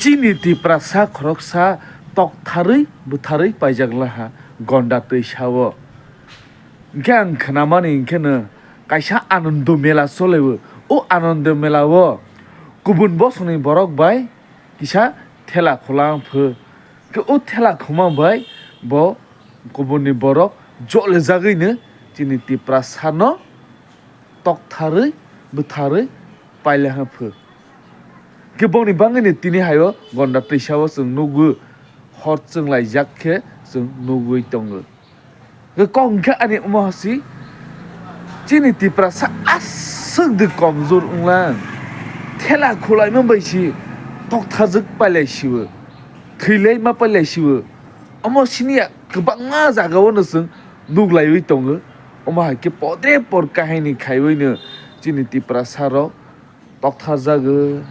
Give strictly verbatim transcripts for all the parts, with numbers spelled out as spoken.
Chini Tiprasa khoroksa toktharwi bwtharwi paijak laha Gonda twisao. Hwnkhe ang khnamani hwnkhe no kaisa Anando Mela cholaio. O Anando Mela o kubun bosongni borok bai kisa thela khula wngphu. Khe o thela khuma bai bo kubunni borok jolejagwino chini Tiprasano toktharwi bwtharwi pailaiha phu. Khe boni bangwino tini haio Gonda twisao chwng nugwi hor chwnglaijak khe chwng nugwi tongo. Khe kok hwnkhe ani omo hasi chini Tiprasa aswk de komjor wnglang. Thela khulaima bai si toktharjak pailai siwo. Thwilaima pailai siwo. Omo siniya kwbangma jagao no chwng nuglaiwi tongo. Omo hai khe podre por kahini khaiwi no chini Tiprasa rok toktharjago,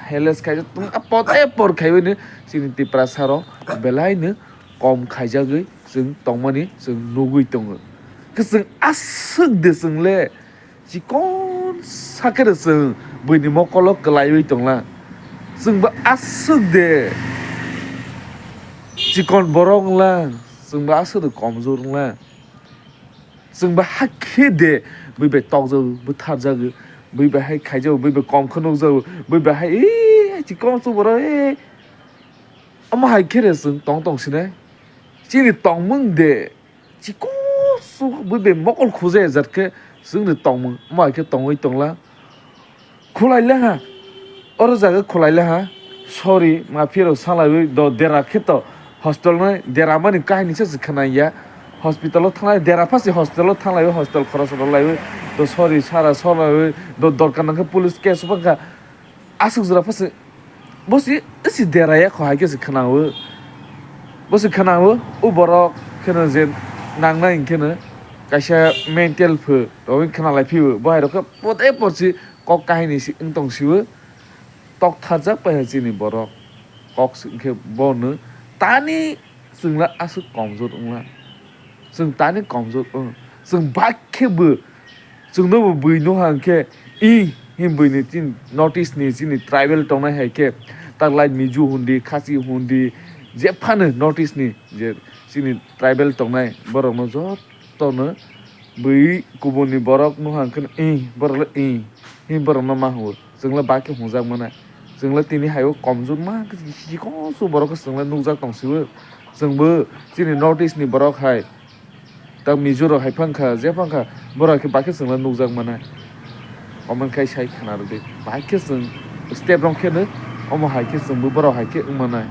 heles khaijak tong, podre por khaiwi no chini Tiprasa rok belai no kom khaijagwi chwng tongmani chwng nugwi tongo. Khe chwng aswk de chwng le chikon sakhe rw chwng buini mokolo kwlaiwi tongla. Chwngbo aswk de chikon borok wngla, chwngbo aswk de komjor wngla. Chwngbo hakhe de bui bai tokjago, bwtharjago, bui bai hai khaijago, bui bai kom khe nukjago, bui bai hai, "Ee, chikon su borok, ee." Omo hai khe rw chwng tong tong sinai. Chini tongmung de chikon su bui bai mokol khujai jat khe chwngni tongmung omo hai khe tongwi tongla. Khulai le ha. Oro jaga khulai le ha. Sorry, mafia rok salaiwi do dera khe to hostel no dera mani kahini se se khna ya. Hospital o thanglai dera phasi hostel o thanglaiwi hostel khoroksa rw laiwi do sorry sara salaiwi do dorkar nang khe police case bangkha. Aswk jora phasi bosi isi deraya kho hai khe se khna o. Bosi khna o, o borok kheno je nangnai hwnkhe no kaisa mental pho rogwi khna lai phio. Bo hai rok khe pote porsi kok kahini si wng tong sio. Tok tharjak pai hai chini borok. Kok si wngkhe bono tani chwngla aswk komjor wngla. Chwng tani komjor wng. Chwng bai khe bo chwngno bo bui nukha hwnkhe i him buini chini North East ni chini tribal tongnai hai khe taklai Mizo hundi, Khasi hundi, jephano North East ni je chini tribal tongnai borokno jotono bui kubunni borok nukha hwnkhe i borok le i him borokno ma hwngo. Chwngla bai khe hwnjak mano. Chwngla tini hai o komjor ma khe chikon su borok khe chwngla nukjak tong sio. Chwngbo chini North East ni borok hai tak Mizo rok hai phang kha, je phang kha, borok khe bai khe chwngla nukjak mano. Comment khai sai khna rwdi. Bai khe chwng step rok khe no omo hai khe chwngbo borok hai khe wng mano.